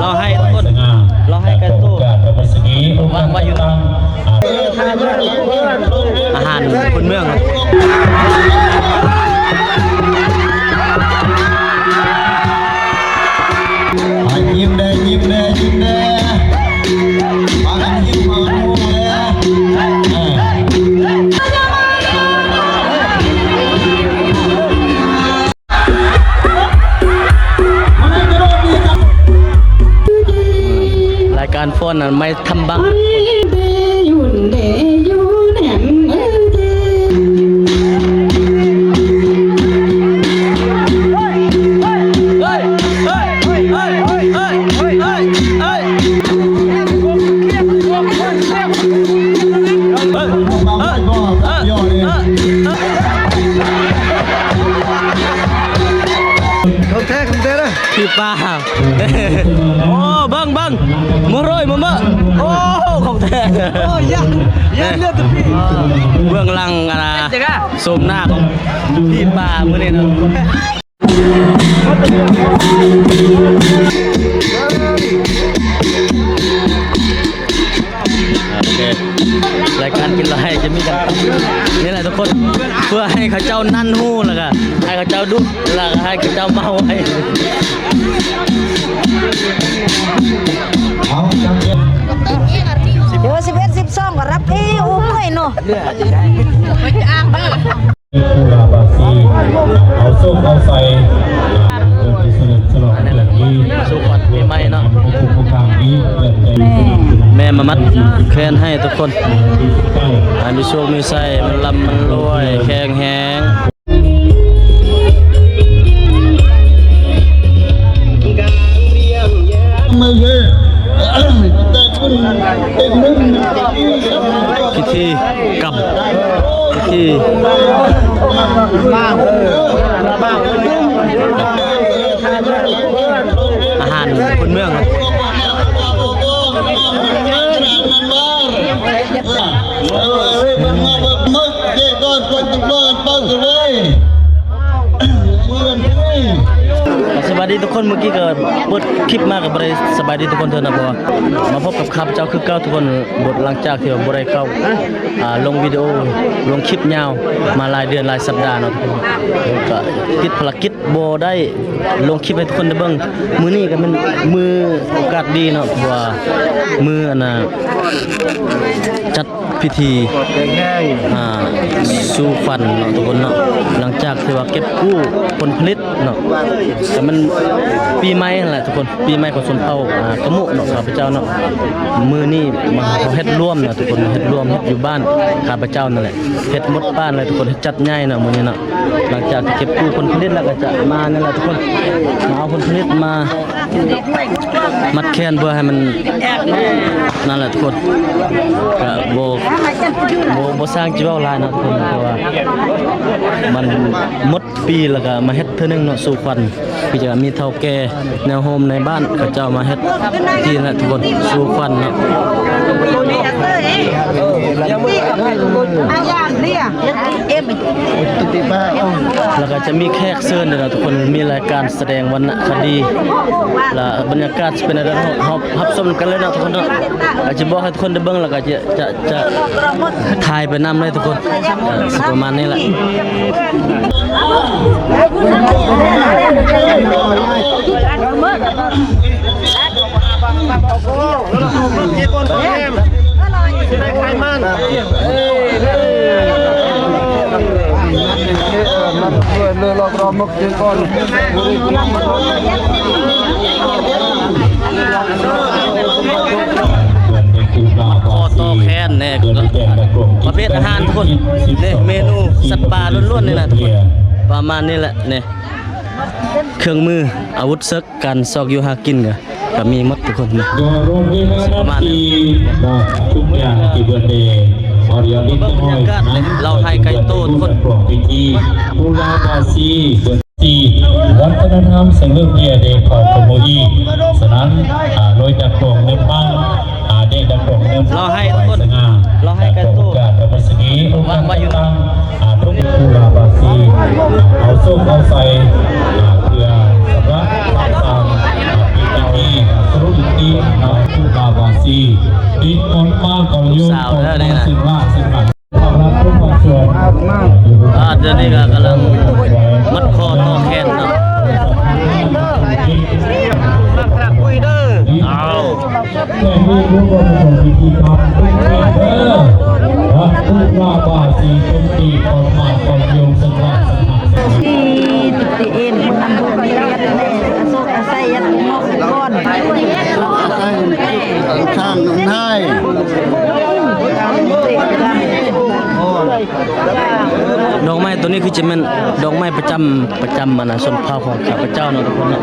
ລາວໃຫ້ຄົນ ລາວໃຫ້ໄກ່ໂຕ ວາງໄວ້ຢູ່ ອາຫານພື້ນເມືອງ. ຍິ້ມແດ່ ຍິ້ມແດ່ ຍິ້ມແດ່ ພາກັນຍິ້ມ ພາກັນຫົວແດ່ ເອີ. ລາຍການຟ້ອນນັ້ນ ໄມ້ທຳບັງ. ຂອງແທ້ ຂອງແທ້ນະ ທີ່ປ່າ. ໂອ້ ເບິ່ງ ເບິ່ງ ມາເລີຍ ມາ ມາ. ໂອ້ ຂອງແທ້. ໂອ້ ຢ່າ ຢ່າເລືອດ ເບື້ອງຫຼັງ ອັນນ່າ ໂສມໜ້າຂອງຜີປ່າມື້ນີ້ເນາະ. ໂອເຄ ລາຍການກິນລາຍຈະມີກັນນີ້ແຫຼະທຸກຄົນ ເພື່ອໃຫ້ເຂົາເຈົ້ານັ້ນຮູ້ ແລ້ວກະໃຫ້ເຂົາເຈົ້າດຸ ແລ້ວກະໃຫ້ເຂົາເຈົ້າເມົາໄວ. ເດີ ສິບເອັດ ສິບສອງ ກໍຮັບເອ ໂອ້ຍເນາະ. ຜູ້ລາບາຊີ ເອົາໂຊກເອົາໄຊ ເພື່ອທີ່ສະເຫຼີມສະຫຼອງເດືອນນີ້ ສູ່ຂວັນປີໃໝ່ເນາະ. ແມ່ມາມັດແຂນໃຫ້ທຸກຄົນ ໃຫ້ມີໂຊກມີໄຊ ມັນລ່ຳມັນລວຍ ແຂງແຮງ. ພິທີກຳ ພິທີ ອາຫານພື້ນເມືອງ. ສະບາຍດີທຸກຄົນ ມື້ກີ້ກໍເປີດຄລິບມາກໍບໍ່ໄດ້ສະບາຍດີທຸກຄົນເທື່ອນະ ເພາະວ່າມາພົບກັບຂ້າພະເຈົ້າຄືເກົ່າທຸກຄົນ ບົດ ຫຼັງຈາກທີ່ວ່າບໍ່ໄດ້ເຂົ້າ ອ່າ ລົງວິດີໂອ ລົງຄລິບຍາວມາຫຼາຍເດືອນຫຼາຍສັບດາເນາະ ກໍຕິດພາລະກິດບໍ່ໄດ້ລົງຄລິບໃຫ້ທຸກຄົນໄດ້ເບິ່ງ. ມື້ນີ້ກໍແມ່ນມື້ໂອກາດດີເນາະ ເພາະວ່າມື້ ອັນນ່າ ຈັດ ພິທີ ອ່າ ສູ່ຂວັນເນາະທຸກຄົນເນາະ ຫຼັງຈາກທີ່ວ່າເກັບກູ້ຜົນຜະລິດເນາະ ແຕ່ມັນປີໃໝ່ຫັ້ນແຫຼະທຸກຄົນ ປີໃໝ່ຂອງຊົນເຜົ່າ ອ່າ ກະມຸເນາະ ຂ້າພະເຈົ້າເນາະ. ມື້ນີ້ມາເຮົາເຮັດລວມເນາະທຸກຄົນ ເຮັດລວມ ເຮັດຢູ່ບ້ານຂ້າພະເຈົ້ານັ້ນແຫຼະ ເຮັດໝົດບ້ານເລີຍທຸກຄົນ ເຮັດຈັດໃຫຍ່ເນາະມື້ນີ້ເນາະ. ຫຼັງຈາກທີ່ເກັບກູ້ຜົນຜະລິດແລ້ວ ກໍຈະມານັ້ນແຫຼະທຸກຄົນ ມາເອົາຜົນຜະລິດມາ ມັດແຂນເພື່ອໃຫ້ມັນ ນັ້ນແຫຼະທຸກຄົນ ກະບໍ່ ບໍ່ ບໍ່ຊ່າງຊິເວົ້າຫຼາຍເນາະທຸກຄົນ ເພາະວ່າມັນໝົດປີແລ້ວກະມາເຮັດເທື່ອໜຶ່ງເນາະ ສູ່ຂວັນ ຄືຈະມີເຖົ້າແກ່ແນວໂຮມໃນບ້ານເຂົາເຈົ້າມາເຮັດທີ່ນະທຸກຄົນ ສູ່ຂວັນເນາະ. ແລ້ວກໍຈະມີແຂກເຊີນເດີເນາະທຸກຄົນ ມີລາຍການ ສະແດງວັນນະຄະດີ ແລະ ບັນຍາກາດຊິເປັນແນວໃດ ເຮົາ ເຮົາຮັບຊົມກັນເລີຍເນາະທຸກຄົນເນາະ. ອາດຈະບໍ່ໃຫ້ທຸກຄົນໄດ້ເບິ່ງ ແລ້ວກໍຈະ ຈະ ຈະຖ່າຍໄປນຳເລີຍທຸກຄົນ ເອີ ຊິປະມານນີ້ແຫຼະ. ຂໍຕໍ່ແຂນແດ່ ປະເພດອາຫານທຸກຄົນ ນີ້ເມນູສັດປ່າລ້ວນໆ ນີ້ນະທຸກຄົນ ປະມານນີ້ແຫຼະ ນີ້ ເຄື່ອງມື ອາວຸດເສິກ ການຊອກຢູ່ຫາກິນກະ ກະມີໝົດທຸກຄົນ ປະມານນີ້ ເບິ່ງບັນຍາກາດ ເລົ່າໄຮ່ໄກ່ໂຕທຸກຄົນ ວັດທະນະທຳ ເຊິ່ງເລີ່ມເພຍເດ ຂອງຄົນໂມອີ ສະນັ້ນ ອາ ໂດຍຈາກຂອງເນີມບັງ ອາ ເດຈາກຂອງເນີມ ເລົ່າໄຮ່ທຸກຄົນ ເລົ່າໄຮ່ໄກ່ໂຕ ວາງໄວ້ຢູ່ ອາ ທຸກຜູ້ລາບາຊີ ເອົາໂຊກເອົາໄຊ ອາ ເພື່ອສຳລະສາງ ອາ ປີນີ້ ອາ ຕິດຄົນມາກໍໂຍມ ສາວເດີນີ້ນະ ເຊິ່ງວ່າເຊິ່ງວ່າ ອາດຈະນີ້ກໍກຳລັງມັດຂໍ້ຕໍ່ແຂນເນາະ. ເອົາ ແຕ່ມີຜູ້ປະກອບພິທີກຳເດີ ພະຄູບາອາຈານ ທີ່ເປັນທີ່ປະມາກຂອງໂຍມສະຫວັດສະຫວັດ ທີ່ຕິເອມ ອາໂສກອາໄສ ຍັດງອກກ່ອນ ສ້າງນາຍ ດອກໄມ້ໂຕນີ້ຄືຈະແມ່ນດອກໄມ້ປະຈຳ ປະຈຳອັນນະຊົນເຜົ່າຂອງຂ້າພະເຈົ້າເນາະ ທຸກຄົນເນາະ.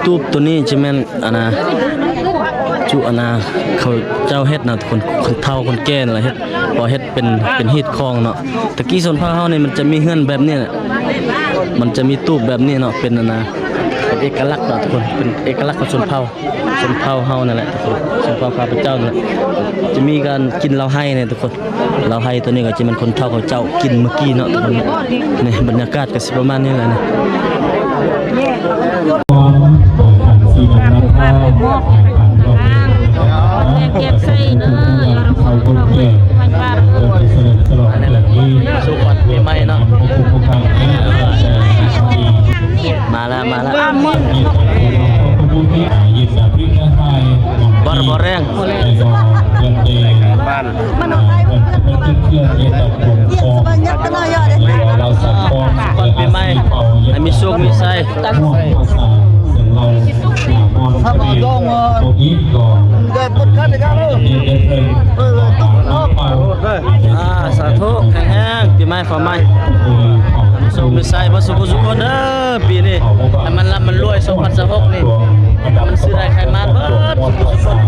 ຕູບໂຕນີ້ຈະແມ່ນອັນນະ ຈຸອັນນະ ເຂົາເຈົ້າເຮັດນະ ຄົນ ຄົນເຖົ້າຄົນແກ່ນັ້ນລະເຮັດ ເພາະເຮັດເປັນ ເປັນຮີດຄອງເນາະ. ແຕ່ກີ້ຊົນເຜົ່າເຮົານີ້ມັນຈະມີເຮືອນແບບນີ້ແຫຼະ ມັນຈະມີຕູບແບບນີ້ເນາະ ເປັນອັນນະ ເປັນເອກະລັກເນາະ ທຸກຄົນ ເປັນເອກະລັກຂອງຊົນເຜົ່າ ຊົນເຜົ່າເຮົານັ້ນແຫຼະ ທຸກຄົນ ຊົນເຜົ່າຂ້າພະເຈົ້ານັ້ນແຫຼະ. ຈະມີການກິນເຫຼົ້າໄຮ່ນີ້ ທຸກຄົນ ເຫຼົ້າໄຮ່ໂຕນີ້ກໍຈະແມ່ນຄົນເຖົ້າເຂົາເຈົ້າກິນມື້ກີ້ເນາະ ທຸກຄົນ. ນີ້ບັນຍາກາດກໍຊິປະມານນີ້ແຫຼະນີ້. ສຸກວັນປີໃໝ່ເນາະ ມາແລ້ວ ມາແລ້ວ ບໍ່ ບໍ່ແຮງ ສຸກວັນປີໃໝ່ ໃຫ້ມີໂຊກມີໄຊ. ອາ ສາທຸ ແຂງແຮງ ປີໃໝ່ຟ້າໃໝ່ ໂຊກມີໄຊເບິດສູ່ຜູ້ສູ່ຄົນເດີ ປີນີ້ໃຫ້ມັນລ່ຳມັນລວຍ ສອງພັນຊາວຫົກນີ້ ໃຫ້ມັນຊື້ໄດ້ຂາຍໝານເບິດສູ່ຜູ້ສູ່ຄົນ.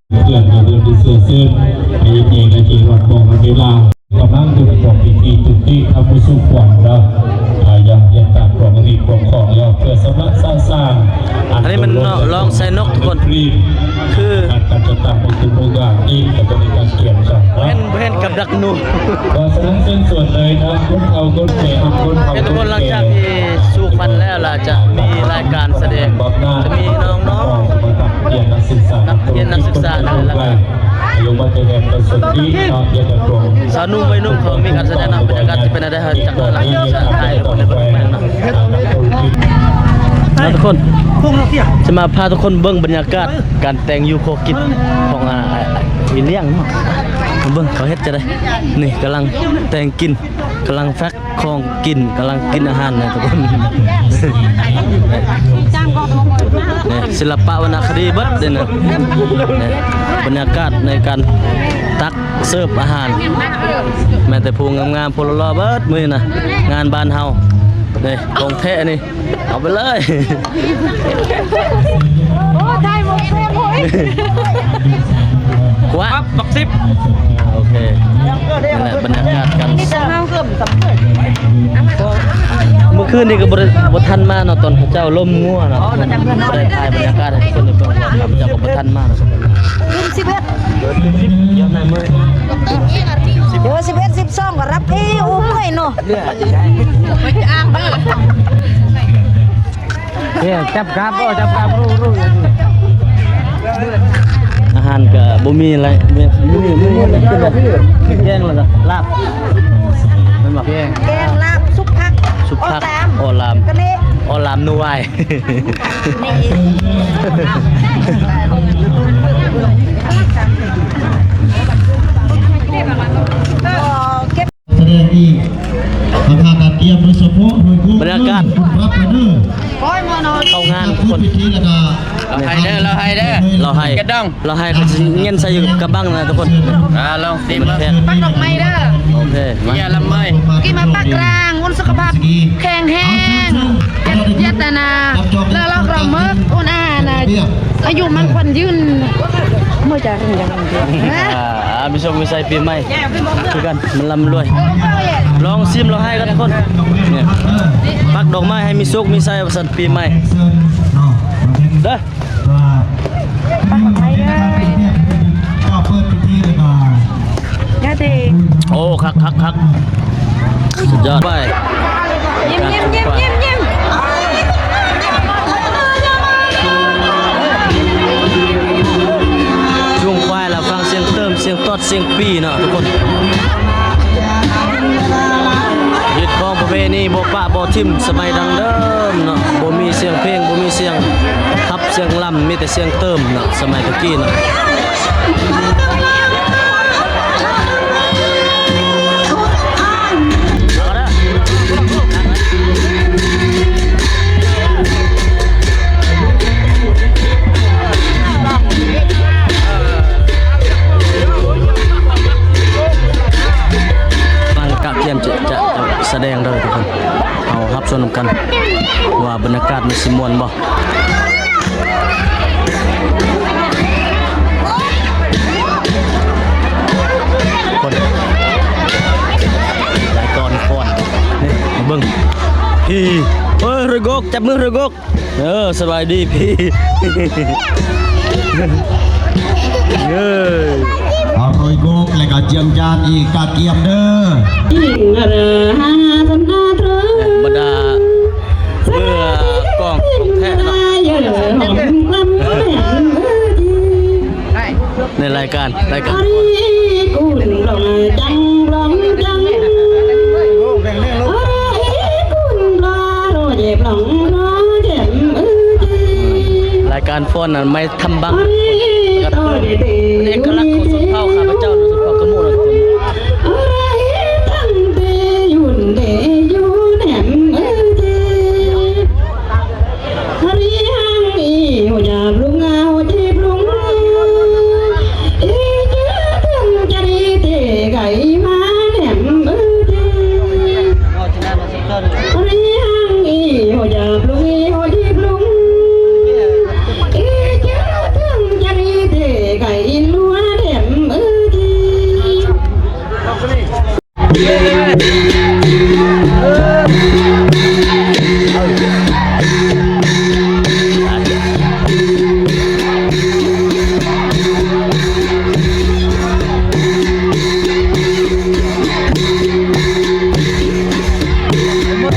ເພື່ອນກໍເດີນໄປເຊື່ອເຊີນ ໃຫ້ເອກະເກວັດບອກເວລາ ກຳລັງຢູ່ໃນຂອງພິທີຈຸຕິທຳມຸສຸຂວັນເນາະ ອາ ຢ່າງເປັນຕາມຂອງຮີດຂອງຂອງແລ້ວ ເພື່ອຊຳລະສະສາງ ອັນນີ້ມັນເນາະ ລອງໃສ່ນົກທຸກຄົນ ຄື ອັນການຈັດຕັ້ງຂອງທຸກໆຢ່າງນີ້ກໍຈະມີການກຽມສະ ບໍ່ເຫັນ ບໍ່ເຫັນກັບດັກໜູ ເພາະສະນັ້ນເຊີນຊວນເລີຍເນາະ ຄົນເຖົ້າຄົນແກ່ ຄົນເຖົ້າຄົນແກ່ ເຫັນທຸກຄົນ ຫຼັງຈາກທີ່ສູ່ຂວັນແລ້ວລະ ຈະມີລາຍການສະແດງ ຈະມີນ້ອງໆ ນັກຮຽນນັກສຶກສາ ນັກຮຽນນັກສຶກສາ ແລ້ວກໍ ສາວໜຸ່ມໄວໜຸ່ມເຂົາມີການສະແດງເນາະ ບັນຍາກາດຈະເປັນແນວໃດ ເຮົາຈະເອົາສາຍຖ່າຍໃຫ້ທຸກຄົນໄດ້ເບິ່ງເນາະ ທຸກຄົນ ຈະມາພາທຸກຄົນເບິ່ງບັນຍາກາດການແຕ່ງຢູ່ຄົວກິນຂອງ ອາ ອີຫຼຽງເນາະ ມາເບິ່ງເຂົາເຮັດຈັ່ງໃດ ນີ້ກຳລັງແຕ່ງກິນ ກຳລັງແຟກ ຂອງກິນ ກຳລັງກິນອາຫານນະທຸກຄົນ ນີ້ສິລະປະວັນນະຄະດີເບິດເດ້ນະ ນີ້ບັນຍາກາດໃນການຕັກເສີບອາຫານ ແມ່ນແຕ່ຜູ້ງາມໆ ຜູ້ຫຼໍ່ໆ ເບິດມື້ນີ້ນະ ງານບ້ານເຮົາ ນີ້ຂອງແທ້ນີ້ ເອົາໄປເລີຍ ໂອ້ ໄດ້ໝົດແທ້ໂອ້ຍ ຄວາ ບັກສິບ ໂອເຄ ນີ້ແຫຼະບັນຍາກາດການ ມີແຕ່ເຮົາເລີ່ມສຳເລັດ ມື້ຄືນນີ້ກໍບໍ່ໄດ້ ບໍ່ທັນມາເນາະ ຕອນເຂົາເຈົ້າລົ້ມງົວເນາະ ບໍ່ໄດ້ຖ່າຍບັນຍາກາດໃຫ້ທຸກຄົນໄດ້ເບິ່ງ ເຂົາເຈົ້າກໍບໍ່ທັນມາເນາະ ຄືນສິບເອັດ ດຽວໃນມື້ ເອີ ສິບເອັດ ສິບສອງ ກໍຮັບພີ້ອຸ້ມເອີຍເນາະ. ເອີ ຈັບກາບ ໂອ້ ຈັບກາບ ຮູ້ ຮູ້ ອາຫານກໍບໍ່ມີຫຼາຍ ມື້ນີ້ ມື້ນີ້ກິນແກງແລ້ວກໍລາບ ແມ່ນບໍ່? ແກງ ລາບ ຊຸບຜັກ ຊຸບຜັກ ອໍລາມ ອໍລາມ ອໍລາມ ນູວາຍ ນີ້ ເອີ ເກັບ ສະແດງອີກ ປະທານການກຽມໂດຍສະເພາະ ບັນຍາກາດ ເຂົ້າງານທຸກຄົນ ເຮົາໃຫ້ເດີ ເຮົາໃຫ້ເດີ ເຮົາໃຫ້ ກະດອງ ເຮົາໃຫ້ ເຂົາຊິເຫງັນໃສ່ຢູ່ກະບັງນະທຸກຄົນ ອ່າ ລອງຊີມເບິ່ງ ປັກດອກໄມ້ເດີ ໂອເຄ ມາ ກິນມາປາກກາງ ອຸ່ນສຸຂະພາບແຂງແຮງ ຢ່າ ຢ່າຕາໜາ ລະລອກລະເມີກ ອຸ່ນອານະ ອາຍຸໝັ້ນຂວັນຍືນ ເມື່ອຈາກ ອ່າ ມີໂຊກມີໄຊປີໃໝ່ຄືກັນ ມັນລ່ຳລວຍ ລອງຊີມລອງໃຫ້ກັນທຸກຄົນ ນີ້ ປັກດອກໄມ້ໃຫ້ມີໂຊກມີໄຊວ່າຊັ້ນ ປີໃໝ່ເດີ ປັກດອກໄມ້ເດີ ຄັກໆໆ ສຸດຍອດໄປ ຍິ້ມໆໆໆ ຈຸງຄວາຍລະຟັງສຽງເຕີມ ສຽງຕອດ ສຽງປີ້ເນາະທຸກຄົນ. ຍຶດຄອງປະເພນີ ບໍ່ປະບໍ່ຖິ້ມ ສະໄໝດັ້ງເດີມເນາະ ບໍ່ມີສຽງເພງ ບໍ່ມີສຽງ ສຽງລຳ ມີແຕ່ສຽງເຕີມເນາະ ສະໄໝຕະກີ້ເນາະ. ກຳລັງກະກຽມຈະ ຈະສະແດງເດີທຸກຄົນ. ເຮົາຮັບຊົມນຳກັນວ່າບັນຍາກາດມັນຊິມ່ວນບໍ່. ຄົນຫຼາຍກ່ອນກ່ອນ ນີ້ມາເບິ່ງ ພີ້ ເອີ ເຮືອກົກ ຈັບມືເຮືອກົກ. ເອີ ສະບາຍດີພີ້ ເອີ ເອົາເຮືອກົກ ແລ້ວກໍຈຽມຈານອີກ ກະກຽມເດີ ບັນດາເຮືອກອງຂອງແທ້ເນາະ ໃນລາຍການ ລາຍການ ລາຍການຟ້ອນນັ້ນ ໄມ້ທຳບັງ ເອກະລັກຂອງຊົນເຜົ່າຂ້າພະເຈົ້າ ຊົນເຜົ່າກະມຸນະທຸກຄົນ.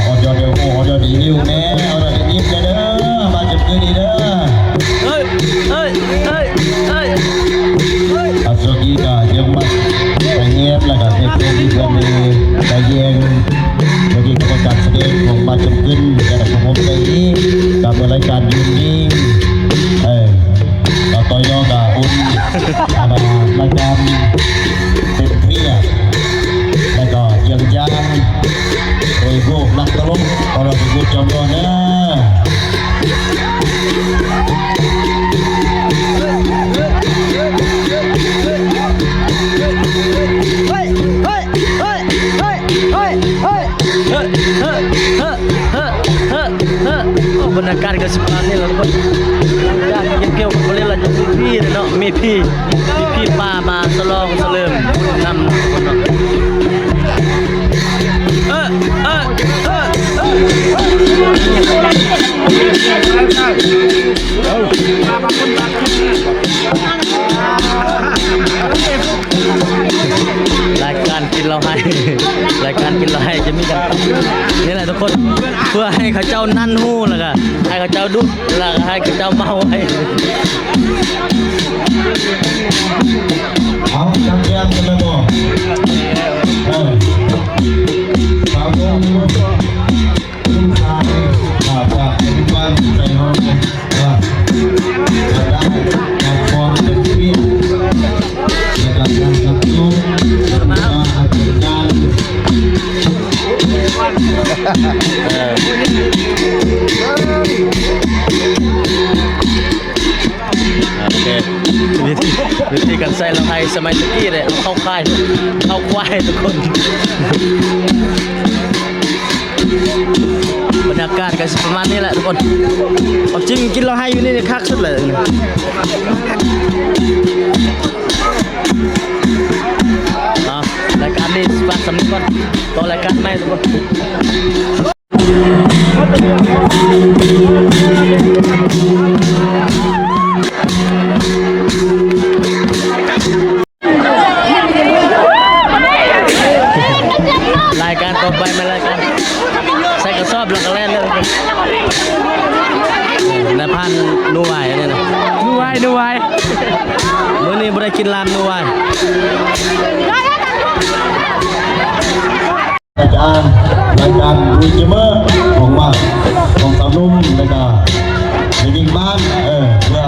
ອອດຍອດເດີ ໂອ້ ອອດຍອດດີວິວແນ່ ອອດຍອດດີຍິບເດີ ມາຈຸດຄືນນີ້ເດີ ເອີຍ ເອີຍ ເອີຍ ເອີຍ ອາ ສະກີກະຍັງມາ ໄປແງມ ແລ້ວກະເຮັດເປັນທີ່ເພິ່ນໄດ້ແຍງ ໂດຍທີ່ກຳມະການສະແດງຂອງມາຈົນຂຶ້ນ ແຕ່ລະຄົນໄດ້ອີກ ກະເມື່ອລາຍການຢືນນີ້ ເອີ ກະຕໍ່ຍໍກະອຸ່ນ ອາ ລາຍການເປັນເພຍ ແລ້ວກະຍັງຍານໂດຍພວກນັກຕະຫຼົກ ຂອງເຮົາທຸກຄົນຈຳນວນເດີ. ໂອ້ ບັນຍາກາດກະຊິປະມານນີ້ແຫຼະທຸກຄົນ ຫຼັງຈາກເກັບກ່ຽວຜົນຜະລິດແລ້ວ ຈະມີພີ້ເນາະ ມີພີ້ ມີພີ້ປ່າມາສະຫຼອງສະເຫຼີມບຸນນຳເນາະ. ເອີ ເອີ ເອີ ເອີ ລາຍການກິນເຫຼົ້າໄຮ ລາຍການກິນເຫຼົ້າໄຮຈະມີກັນນີ້ແຫຼະທຸກຄົນ ເພື່ອໃຫ້ເຂົາເຈົ້ານັ້ນຮູ້ ແລ້ວກະໃຫ້ເຂົາເຈົ້າດຸ ແລ້ວກະໃຫ້ເຂົາເຈົ້າເມົາໄວ. ເອົາ ຈັບແກ້ມກັນແລ້ວບໍ່? ເອີ ສາວ ລູກຊາຍ ອາ ຈາກເປັນບ້ານໄຊໂນ ເອີ ຈະໄດ້ຮັບຄວາມເປັນປຽບ ແລະກະການຮັບຊົມ ເອີ ມາ ອາ ເປັນການ ເອີ ໂອເຄ ວິທີ ວິທີການໃສ່ເຫຼົ້າໄຮສະໄໝຕະກີ້ເດ້ ເອົາເຂົ້າຄວາຍ ເຂົ້າຄວາຍທຸກຄົນ. ບັນຍາກາດກະຊິປະມານນີ້ແຫຼະທຸກຄົນ ຄວາມຈິງກິນເຫຼົ້າໄຮຢູ່ນີ້ຄັກສຸດເລີຍ. ເອົາ ລາຍການນີ້ຝາກສ່ຳນີ້ກ່ອນ ຕໍ່ລາຍການໃໝ່ທຸກຄົນ. ເ ດ້ວຍ ມື້ນີ້ບໍ່ໄດ້ກິນລາມດ້ວຍ. ອາຈານ ລາຍການ Dream Gamer ຂອງບ້ານ ຂອງສາວໜຸ່ມ ແລ້ວກະ ຍິງບ້ານ ເອີ ເພື່ອ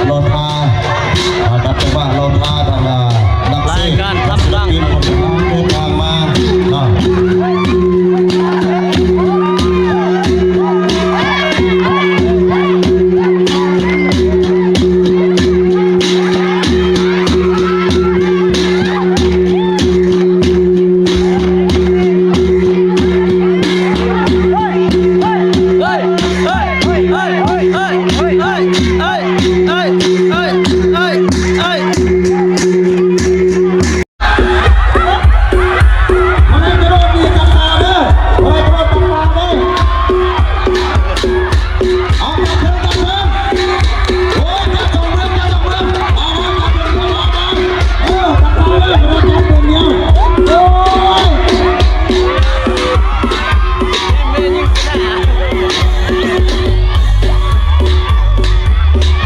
ລໍຖ້າ ອາ ກັບຈັງຫວະລໍຖ້າທາງ ອາ ນັກເສບ ລາຍການທຳດັງ ເດີນທາງມາເນາະ.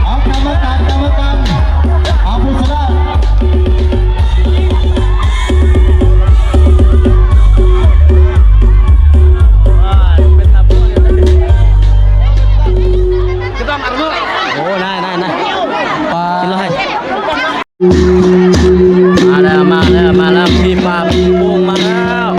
ເອົາກຳມະການ ກຳມະການ ເອົາຜູ້ຊະນະ ໂອ້ ນາຍ ນາຍ ນາຍ ປາ ກິນເຫຼົ້າໃຫ້. ມາແລ້ວ ມາແລ້ວ ມາແລ້ວ ພີ່ປ້າໂປ່ງມາແລ້ວ.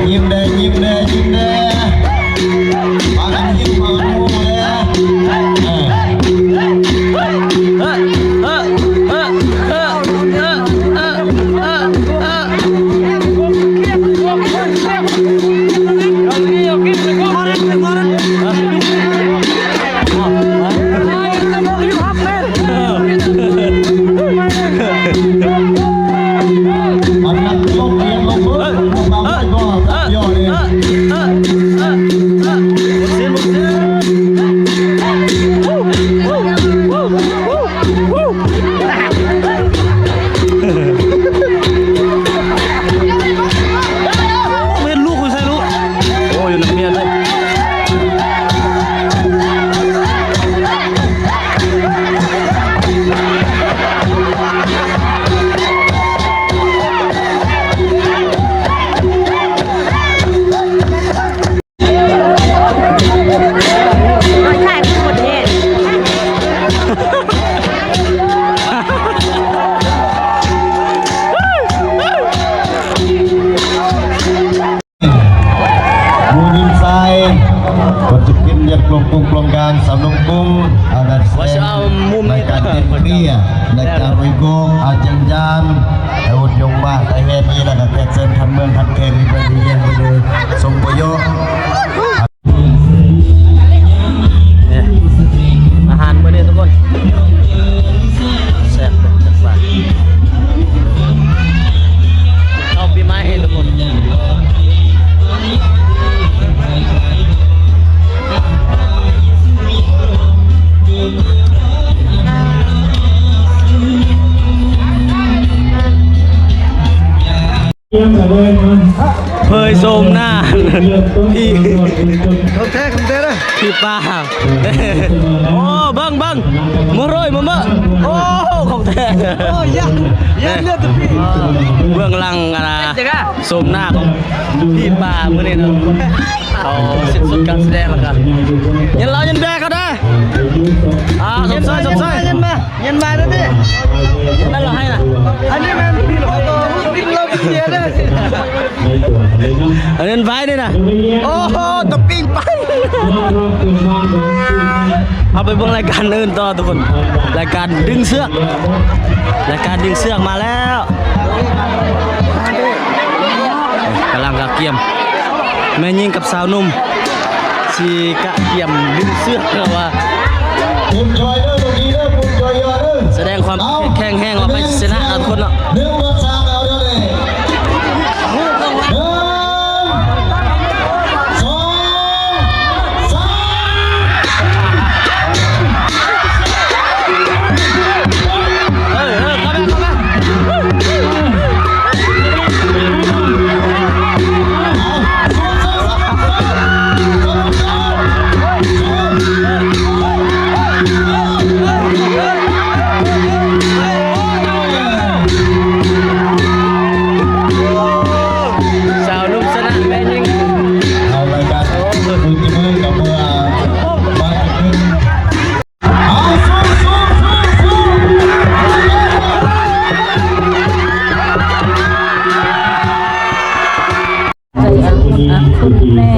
ຍິ້ມແດ່ ຍິ້ມແດ່ ຍິ້ມແດ່ ພາກັນຍິ້ມ ພາກັນໂຮແດ່. ເອີ. ເຫັນລູກຢູ່ໃສລູກ? ໂອ້ ຢູ່ນຳເມຍເລີຍ. ໝູ່ຍິງຊາຍ ກໍຈະເປັນວຽກກລອງກຸງກລອງກາງ ສາວນົກກຸງ ອາ ນັກແສດງ ລາຍການເຕັ້ນເປຍ ລາຍການໂອຍໂກກ ອາ ຈັງຈານ ອາ ໂອດຍົງມາ ໄຕແຮມີ ແລ້ວກະແຂກເຊີນຂັ້ນເມືອງຂັ້ນແຂວງ ທີ່ເພິ່ນໄດ້ຮຽນໄປເລີຍ ຊົມປະໂຫຍດ. ນີ້ ອາຫານມື້ນີ້ທຸກຄົນ ແຊບຈັດໄປ ເຂົ້າປີໃໝ່ທຸກຄົນ. ເຜີຍໂສມໜ້າ ພີ່ ຂອງແທ້ ຂອງແທ້ເດີ ພີ່ປ້າ. ໂອ້ ເບິ່ງ ເບິ່ງ ມາເລີຍ ມາ ມາ ໂອ້ ຂອງແທ້ ໂອ້ ຢ້ານ ຢ້ານເລືອດຕົວ ພີ່. ເບື້ອງຫຼັງ ອັນນ່າ ໂສມໜ້າຂອງພີ່ປ້າມື້ນີ້ເນາະ ເຂົາສິ້ນສຸດການສະແດງແລ້ວກະ ເຢັນເຫຼົ້າເຢັນແບກເຂົາເດີ. ອ່າ ສົມຊາຍ ສົມຊາຍ ເຢັນມາ ເຢັນມາເດີ ນັ້ນລະໃຫ້ນະ ອັນນີ້ແມ່ນ ອັນນັ້ນໄວ້ນີ້ນະ ໂອ້ໂຫ ຕະປິງໄປ. ເຮົາໄປເບິ່ງລາຍການອື່ນຕໍ່ທຸກຄົນ ລາຍການດຶງເຊືອກ ລາຍການດຶງເຊືອກມາແລ້ວ ກຳລັງກະກຽມ ແມ່ຍິງກັບສາວໜຸ່ມ ຊິກະກຽມດຶງເຊືອກ ເພາະວ່າ ສະແດງຄວາມແຂງແຮງວ່າໃຜຊິຊະນະເນາະ ທຸກຄົນເນາະ. ເອີ ເອີ ເຂົ້າມາ ເຂົ້າມາ. ອ່ະ ຄຸນແມ່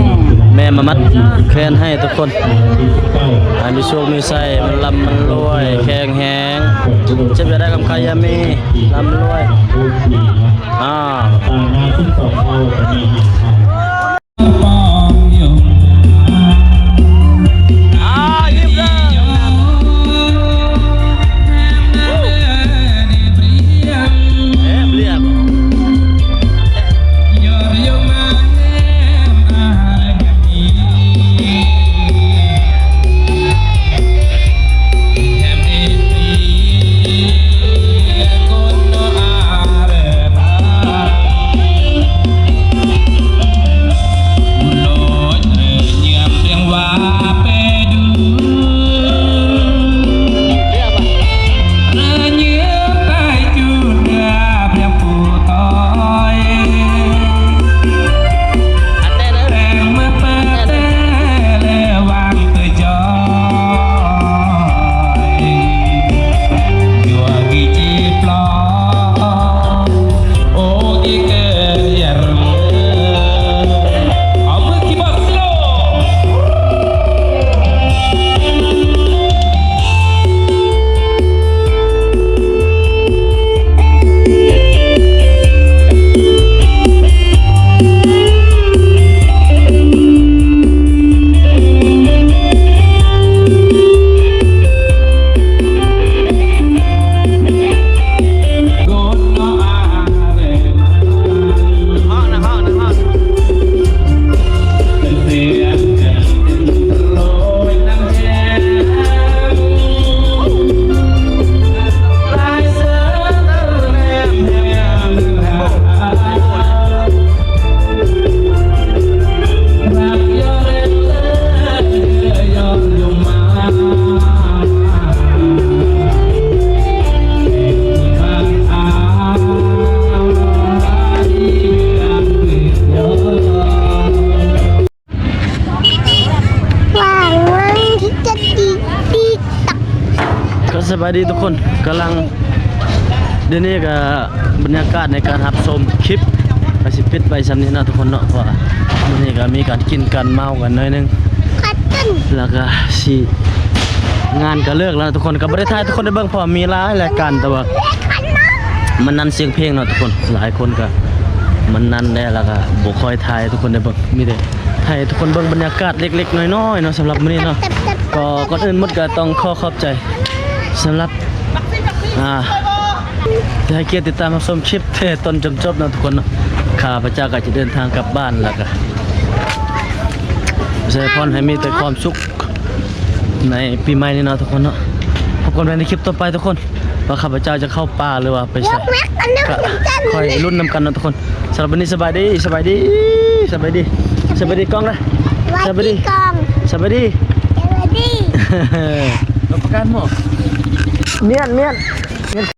ແມ່ມາມັດແຄນໃຫ້ທຸກຄົນ ໃຫ້ມີໂຊກມີໄຊ ມັນລ່ຳມັນລວຍ ແຂງແຮງ ເຈັບຢ່າໄດ້ ຄຳໄຄຢ່າມີ ລ່ຳລວຍ ອ່າ. ອ່າ ຍິ້ມເດີ ແຮມລຽບ ກໍສະບາຍດີທຸກຄົນ ກຳລັງ ດຽວນີ້ກໍບັນຍາກາດໃນການຮັບຊົມຄລິບ ກໍຊິປິດໄວ້ຊ່ຳນີ້ເນາະທຸກຄົນເນາະ ເພາະວ່າມື້ນີ້ກໍມີການກິນການເມົາກັນໜ້ອຍໜຶ່ງ ແລ້ວກໍຊິ ງານກໍເລີກແລ້ວທຸກຄົນ ກໍບໍ່ໄດ້ຖ່າຍໃຫ້ທຸກຄົນໄດ້ເບິ່ງ ເພາະວ່າມີຫຼາຍລາຍການ ແຕ່ວ່າມັນນັ້ນສຽງເພງເນາະທຸກຄົນ ຫຼາຍຄົນກໍມັນນັ້ນແດ່ ແລ້ວກໍບໍ່ຄ່ອຍຖ່າຍໃຫ້ທຸກຄົນໄດ້ເບິ່ງ ມີແຕ່ຖ່າຍໃຫ້ທຸກຄົນເບິ່ງບັນຍາກາດເລັກໆນ້ອຍໆເນາະ ສຳລັບມື້ນີ້ເນາະ ກໍກ່ອນອື່ນໝົດກໍຕ້ອງຂໍຂອບໃຈສຳລັບ ອ່າ ທີ່ໃຫ້ກຽດຕິດຕາມຮັບຊົມຄລິບແຕ່ຕົ້ນຈົນຈົບເນາະທຸກຄົນເນາະ ຂ້າພະເຈົ້າກໍຈະເດີນທາງກັບບ້ານ ແລ້ວກໍ ອວຍພອນໃຫ້ມີແຕ່ຄວາມສຸກໃນປີໃໝ່ນີ້ເນາະທຸກຄົນເນາະ ພົບກັນໃໝ່ໃນຄລິບຕໍ່ໄປທຸກຄົນ ວ່າຂ້າພະເຈົ້າຈະເຂົ້າປ່າ ຫຼືວ່າໄປໃສ ກໍຄ່ອຍລຸ້ນນຳກັນເນາະທຸກຄົນ ສຳລັບວັນນີ້ສະບາຍດີ ສະບາຍດີ ສະບາຍດີ ສະບາຍດີກ້ອງນະ ສະບາຍດີກ້ອງ ສະບາຍດີ ສະບາຍດີ ປະການໝໍ ມ້ຽນ ມ້ຽນ.